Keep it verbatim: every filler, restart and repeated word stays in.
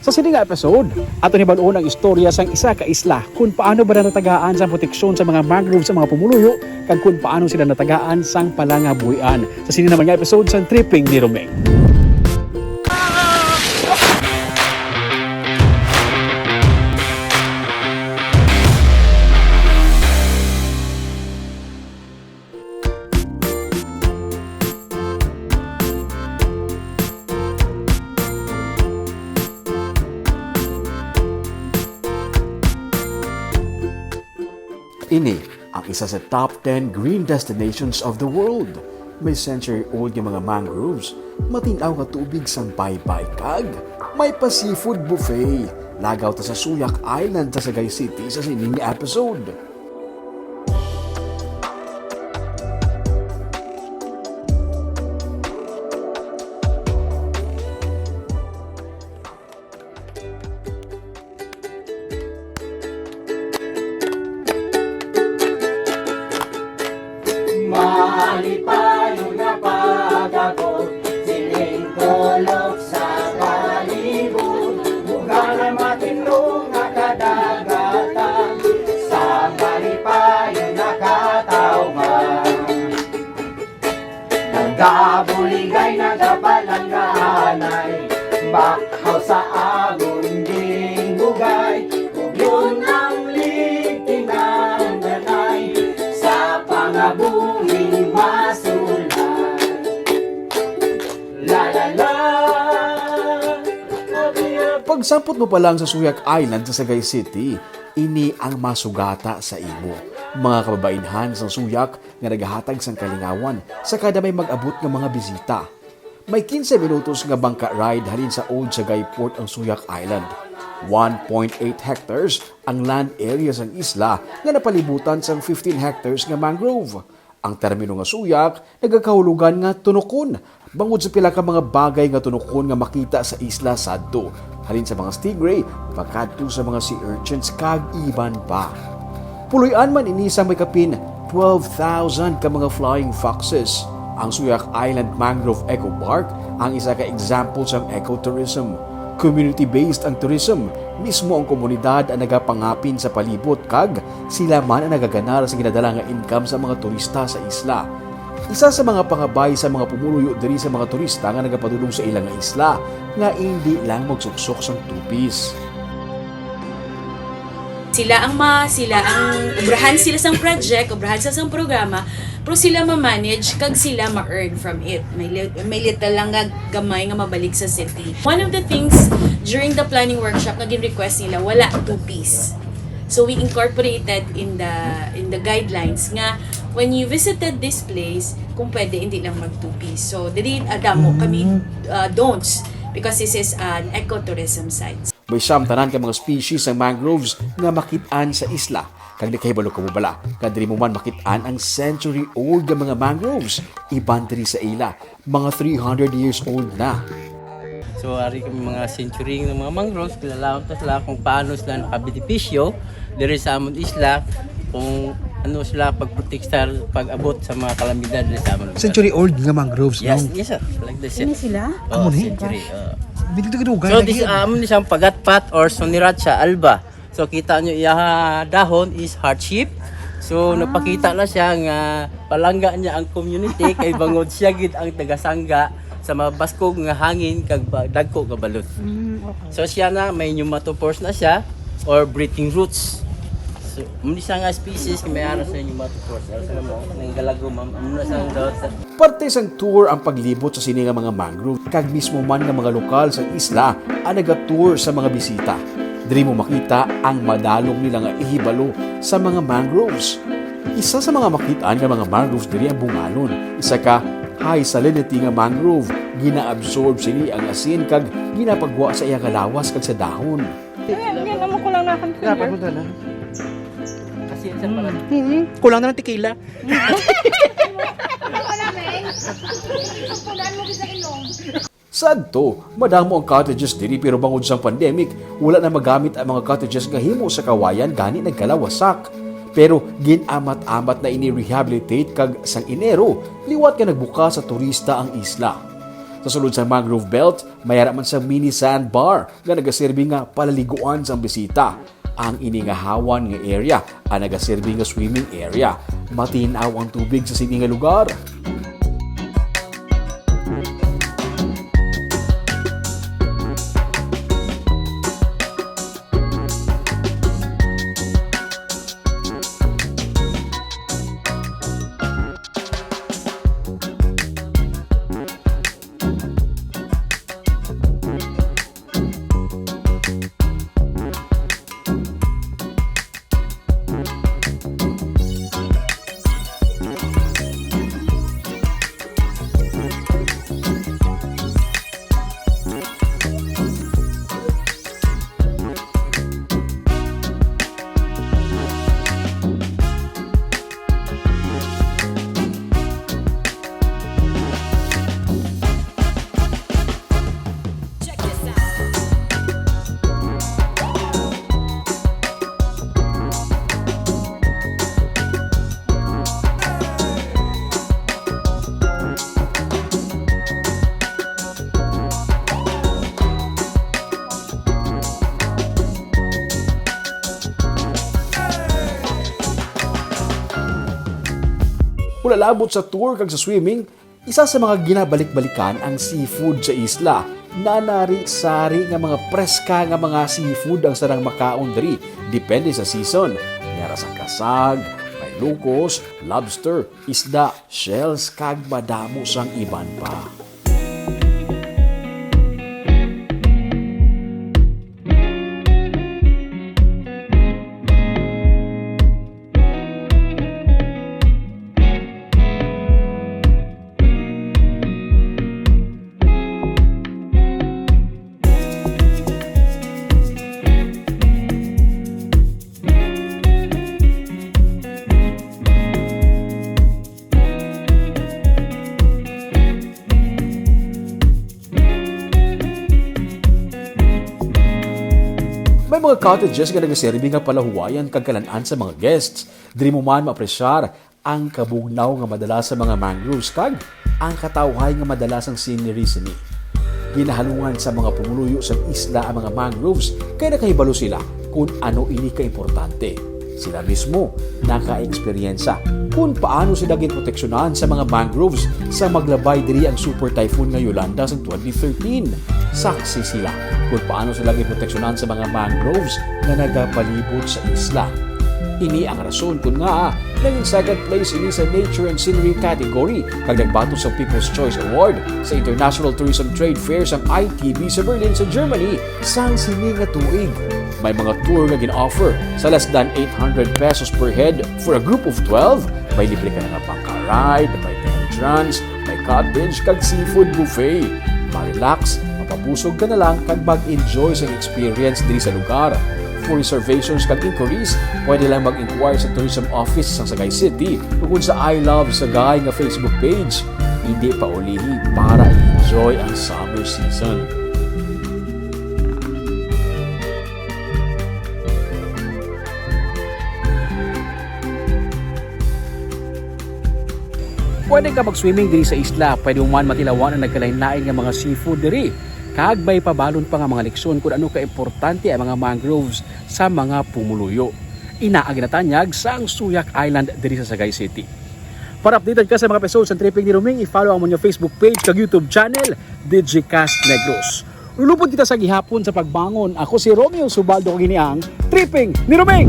Sa sini nga episode, aton hibaluon ang istorya sang isa ka isla, kung paano ba natagaan sang proteksyon sa mga mangrove sa mga pumuluyo, kag kung paano sila natagaan sang palangabuhian. Sa sini naman nga episode sang Tripping ni Romeng. Ini ang isa sa top ten green destinations of the world. May century-old nga mga mangroves, matin-aw nga tubig sang baybay, kag may pa seafood buffet. Lagaw ta sa Suyak Island sa Sagay City sa sining nga episode. Malipayon nga pag-abot, siling tulok sa palibot, bugal nga matinlo nga kadagatan, sa malipayon nga katawhan. Nagabuligay, nagapalanggaanay, bakhaw sa amon ginbugay, ug yun ang ligtinanganay sa pangabuhi masulay. La, la, la. Pagsampot mo pa lang sa Suyak Island sa Sagay City, ini ang masugata sa imo. Mga kababainhan sang Suyak nga nagahatag sang kalingawan sa kada may mag-abot nga mga bisita. May quince minutos nga bangka ride halin sa Old Sagay Port ang Suyak Island. One point eight hectares ang land area sang isla nga napalibutan sang fifteen hectares nga mangrove. Ang termino nga Suyak nagakahulugan nga tunokon, bangod sa pila ka mga bagay nga tunokon nga makita sa isla, sadto halin sa mga stingray pakadto sa mga sea urchins kag iban pa. Puloy-an man ini sang may kapin twelve thousand ka mga flying foxes. Ang Suyak Island Mangrove Eco Park ang isa ka example sang ecotourism. Community-based ang tourism. Mismo ang komunidad ang nagapangapin sa palibot, kag sila man ang nagaganar sa ginadala nga income sa mga turista sa isla. Isa sa mga pangabay sa mga pumuluyo diri sa mga turista nga nagapadulong sa ila nga isla nga indi lang magsuksok sang two-piece. Sila ang ma-, sila ang obrahan sila sang project, obrahan sila sang programa, pero sila ma-manage kag sila ma-earn from it. May li-, may little lang nga gamay nga mabalik sa city. One of the things during the planning workshop nga gin-request nila, wala two-piece. So we incorporated in the, in the guidelines nga when you visited this place, kung pwede, hindi lang mag two-piece. So diri, ah, damo kami, ah, don'ts, because this is an ecotourism site. May siyam tanan ka mga species sang mangroves nga makit-an sa isla, kag nakahibalo kamo bala nga diri mo man makit-an ang century-old nga mga mangroves. Iban diri sa ila, mga three hundred years old na. So, ari kami mga century nga mga mangroves, kilalaon ta sila kung paano sila nakabenepisyo diri sa amon isla, kung ano sila pagprotektar pag-abot sa mga kalamidad diri sa amon lugar. Century old nga mangroves, Yes, no? Yes, sir. Like this, sir. Ini sila? Oh, Amo ni? Century, oh. Dito ka dugay So, lagi. This, ah, amo ni siyang pagatpat or Sonerachia alba. So, kita nyo, iya dahon is heart shape. So, Ah. Napakita na siya nga palangga niya ang community kay bangod siya gid ang tagasangga sa mabaskog nga hangin kag ba-, dagko nga balod. Mm, okay. So, siya na, may pneumatopores na siya or breathing roots. So, muna siya nga species nga may ara sa pneumatopores. Ara sa mo, nang galago, ma'am. Ano na sa ang dawat sa Parte sang tour ang paglibot sa sini nga mga mangrove, kag mismo man nga mga lokal sa isla ang naga-tour sa mga bisita. Diri mo makita ang madalom nila nga ihibalo sa mga mangroves. Isa sa mga makit-an nga mga mangroves diri ang bungalon, isa ka high salinity nga mangrove. Gina-absorb sini ang asin kag ginapagwa sa iya nga lawas kag sa dahon. Ayan, yan, amo ko lang na akong Dapat finger. Mo doon, ha? Kasi sa Mm. Mm-mm. Kulang na lang tequila. Wala, Meng. Pagpunan mo sa inom. Sadto, madamo ang cottages diri, pero bangod sang pandemic, wala na magamit ang mga cottages nga himo sa kawayan, gani nagkalawasak. Pero gin-amat-amat na ini rehabilitate, kag sang Enero, liwat nga nagbuka sa turista ang isla. Sa sulod sang mangrove belt, may ara man sang mini sandbar nga nagaserbi nga palaliguan sang bisita. Ang ini nga hawan nga area ang nagaserbi nga swimming area. Matin-aw ang tubig sa sini nga lugar. Wala labot sa tour kag sa swimming, isa sa mga ginabalik-balikan ang seafood sa isla. Nanari-sari nga mga preska nga mga seafood ang sarang makaon diri, depende sa season. May ara sang kasag, may lukos, lobster, isda, shells, kag madamo sang iban pa. May mga cottages nga nagaserbi nga palahuwayan kag kalan-an sa mga guests. Diri mo man maapresyar ang kabugnaw nga madala sa mga mangroves kag ang katawhay nga madala sang scenery sini. Ginahalungan sa mga pumuluyo sang isla ang mga mangroves kay nakahibalo sila kon ano ini kaimportante. Sila mismo nakaeksperyensya kon paano sila ginproteksyonan sa mga mangroves sa maglabay diri ang Super Typhoon nga Yolanda sang twenty thirteen. Saksi sila kon paano sila ginproteksyonan sa mga mangroves nga nagapalibot sa isla. Ini ang rason kon ngaa naging second place ini sa Nature and Scenery category kag nagbaton sa People's Choice Award sa International Tourism Trade Fair sang I T B sa Berlin sa Germany sang sini nga tuig. May mga tour nga gin-offer sa less than eight hundred pesos per head for a group of twelve. May libre ka na nga bangka ride, may entrance, may cottage, kag seafood buffet. Ma-relax, mapabusog ka na lang kag mag-enjoy sa experience diri sa lugar. For reservations kag inquiries, pwede lang mag-inquire sa Tourism Office sang Sagay City ukon sa I Love Sagay nga Facebook page. Hindi pa ulihi para i-enjoy ang summer season. Pwede ka mag-swimming diri sa isla, pwede mo man matilawan ang nagkalain-lain nga mga seafood diri, kag may pabalon pa nga mga leksyon kung ano kaimportante ang mga mangroves sa mga pumuluyo. Ina ang ginatanyag sang Suyak Island diri sa Sagay City. Para updated ka sa mga episodes sa Tripping ni Roming, i-follow ang among Facebook page kag YouTube channel, Digicast Negros. Lulupod kita sa gihapon sa pagbangon. Ako si Romeo Subaldo, kag ini ang Tripping ni Roming.